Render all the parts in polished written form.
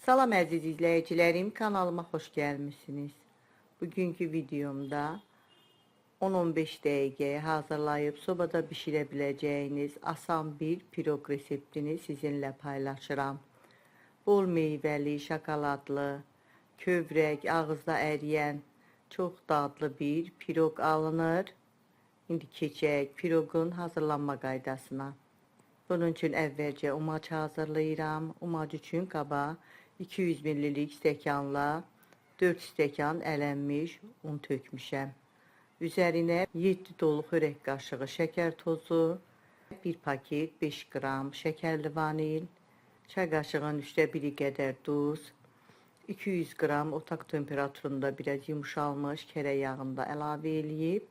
Salam əziz izləyicilərim, kanalıma xoş gəlmisiniz. Bugünkü videomda 10-15 dəqiqəyə hazırlayıb sobada bişirə biləcəyiniz asan bir piroq reseptini sizinlə paylaşıram. Bol meyvəli, şokoladlı, kövrək, ağızda əriyən çox dadlı bir piroq alınır. İndi keçək piroqun hazırlanma qaydasına. Bunun üçün əvvəlcə umac hazırlayıram. Umac üçün qaba 200 millillik stəkanla 4 stəkan ələnmiş un tökmüşəm. Üzərinə 7 dolu xörək qaşığı şəkər tozu, 1 paket 5 qram şəkərli vanil, çay qaşığının 1/3 qədər duz, 200 qram otaq temperaturunda biraz yumşalmış kərə yağını da əlavə eləyib,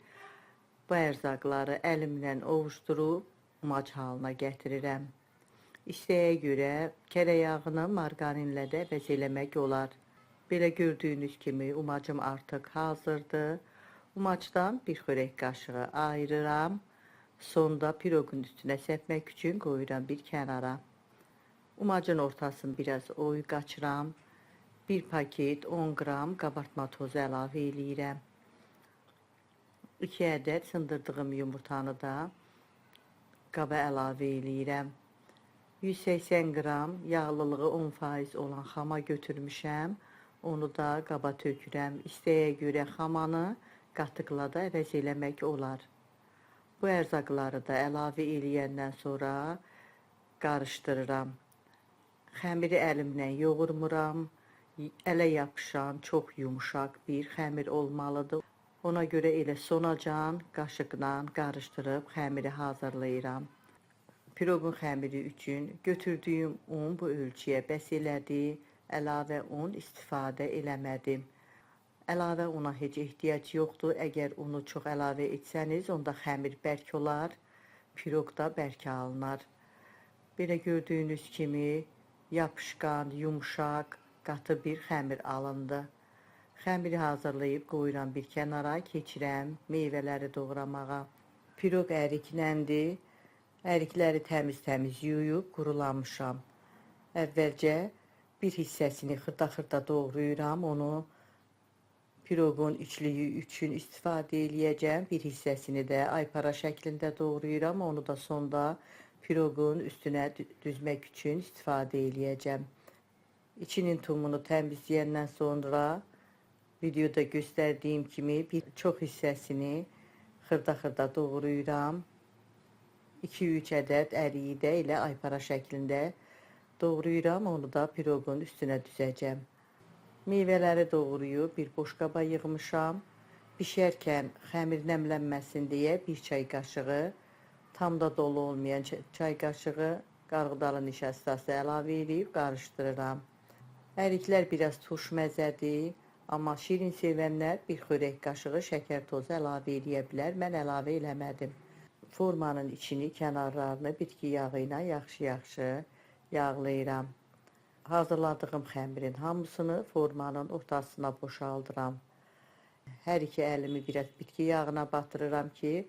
bu ərzaqları əlimlə ovuşdurub umac halına gətirirəm. İstəyə görə kərə yağını marqarinlə də əvəz eləmək olar. Belə gördüyünüz kimi umacım artıq hazırdır. Umacdan bir xörək qaşığı ayırıram. Sonda piroqun üstünə səpmək üçün qoyuram bir kənara. Umacın ortasını biraz oy qaçıram. Bir paket 10 qram qabartma tozu əlavə eləyirəm. 2 ədəd sındırdığım yumurtanı da qaba əlavə eləyirəm. 180 qram yağlılığı 10% olan xama götürmüşəm. Onu da qaba tökürəm. İstəyə görə xamanı qatıqla da əvəz eləmək olar. Bu ərzaqları da əlavə eləyəndən sonra qarışdırıram. Xəmiri əlimlə yoğurmuram. Ələ yapışan, çox yumşaq bir xəmir olmalıdır. Ona görə elə sonacan qaşıqla qarışdırıb xəmiri hazırlayıram. Piroqun xəmiri üçün götürdüyüm un bu ölçüyə bəs elədi. Əlavə un istifadə eləmədim. Əlavə una heç ehtiyac yoxdur. Əgər unu çox əlavə etsəniz, onda xəmir bərk olar, piroq da bərk alınar. Belə gördüyünüz kimi yapışqan, yumşaq, qatı bir xəmir alındı. Xəmiri hazırlayıb qoyuram bir kənara, keçirəm meyvələri doğramağa. Piroq ərikləndir. Ərikləri təmiz-təmiz yuyub qurulamışam. Əvvəlcə bir hissəsini xırda-xırda doğrayıram. Onu piroqun içliyi üçün istifadə eləyəcəm. Bir hissəsini də aypara şəklində doğrayıram. Onu da sonda piroqun üstünə düzmək üçün istifadə eləyəcəm. İçinin tumunu təmizləyəndən sonra videoda göstərdiyim kimi bir çox hissəsini xırda-xırda doğrayıram. 2-3 ədəd əriyi də elə aypara şəklində doğrayıram. Onu da piroqun üstünə düzəcəm. Meyvələri doğrayıb bir boş qaba yığmışam. Bişərkən xəmir nəmlənməsin deyə bir çay qaşığı, tam da dolu olmayan çay qaşığı qarğıdalı nişastası əlavə eləyib qarışdırıram. Əriklər biraz turş məzədir, amma şirin sevənlər bir xörək qaşığı şəkər tozu əlavə eləyə bilər. Mən əlavə eləmədim. Formanın içini, kənarlarını bitki yağı ilə yaxşı-yaxşı yağlayıram. Hazırladığım xəmirin hamısını formanın ortasına boşaldıram. Hər iki əlimi biraz bitki yağına batırıram ki,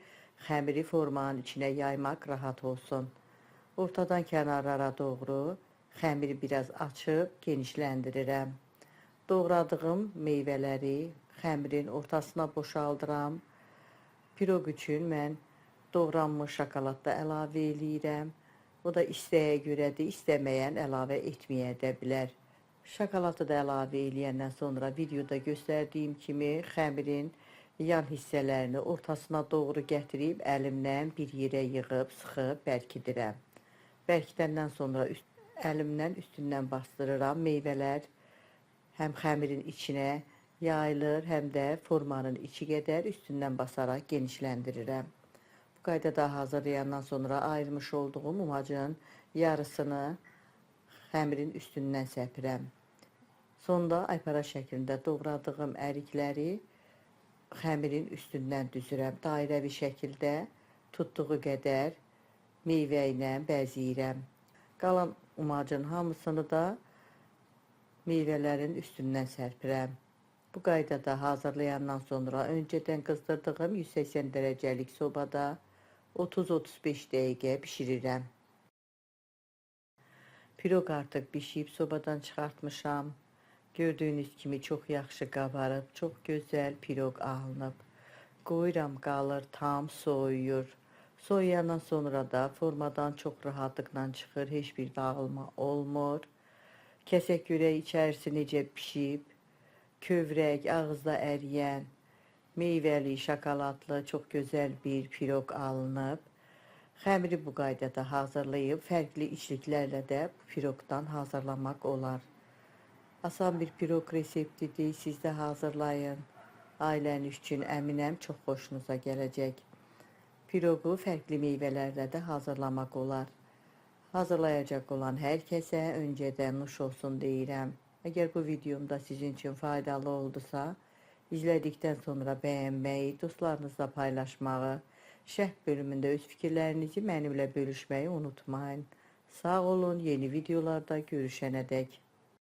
xəmiri formanın içinə yaymaq rahat olsun. Ortadan kənarlara doğru xəmiri biraz açıb genişləndirirəm. Doğradığım meyvələri xəmirin ortasına boşaldıram. Piroq üçün mən doğranmış şokolad da əlavə eləyirəm. O da istəyə görədir, istəməyən əlavə etməyə də bilər. Şokoladı da əlavə eləyəndən sonra videoda göstərdiyim kimi xəmirin yan hissələrini ortasına doğru gətirib əlimlə bir yerə yığıb, sıxıb bərkidirəm. Bərkidəndən sonra əlimlə üstündən bastırıram. Meyvələr həm xəmirin içinə yayılır, həm də formanın içi qədər üstündən basaraq genişləndirirəm. Bu qaydada hazırlayandan sonra ayırmış olduğum umacın yarısını xəmirin üstündən səpirəm. Sonda aypara şəklində doğradığım ərikləri xəmirin üstündən düzürəm. Dairəvi şəkildə tutduğu qədər meyvə ilə bəzəyirəm. Qalan umacın hamısını da meyvələrin üstündən sərpirəm. Bu qaydada hazırlayandan sonra öncədən qızdırdığım 180 dərəcəlik sobada 30-35 dəqiqə bişirirəm. Piroq artıq bişib, sobadan çıxartmışam. Gördüyünüz kimi çox yaxşı qabarıb, çox gözəl piroq alınıb. Qoyuram, qalır, tam soyuyur. Soyuyandan sonra da formadan çox rahatlıqla çıxır, heç bir dağılma olmur. Kəsək görək içərisi necə pişib. Kövrək, ağızda əriyən, meyvəli, şokoladlı, çox gözəl bir piroq alınıb. Xəmiri bu qaydada hazırlayıb, fərqli içliklərlə də bu piroqdan hazırlamaq olar. Asan bir piroq reseptidir, siz də hazırlayın. Ailəniz üçün əminəm çox xoşunuza gələcək. Piroqu fərqli meyvələrlə də hazırlamaq olar. Hazırlayacaq olan hər kəsə öncədən nuş olsun deyirəm. Əgər bu videomda sizin üçün faydalı oldusa, izlədikdən sonra bəyənməyi, dostlarınızla paylaşmağı, şərh bölümündə öz fikirlərinizi mənimlə bölüşməyi unutmayın. Sağ olun, yeni videolarda görüşənə dək.